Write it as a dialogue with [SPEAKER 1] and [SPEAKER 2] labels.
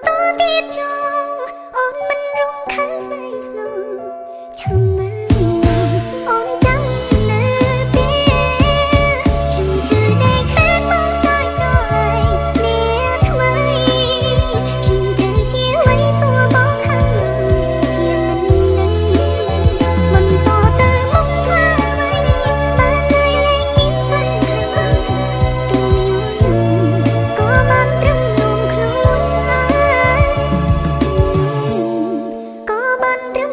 [SPEAKER 1] បន្តទៀតចងអូនមិនរំខានស្នេហ៍ស្នងឆាំមើលអូនចាំនៅទេខ្ញុំឈឺដេកហេតុមកសាច់ក្រែងអ្នកថ្មីខ្ញុំត្រូវជាអ្វីសួរបងខាងជាមិនដឹងបន្តទៅមុខធ្វើអ្វីបើស្នេហ៍លែងមានសង្ឃឹមទូញញឹមក៏បានត្រឹមនោមខ្លួនឯងក៏បានត្រឹម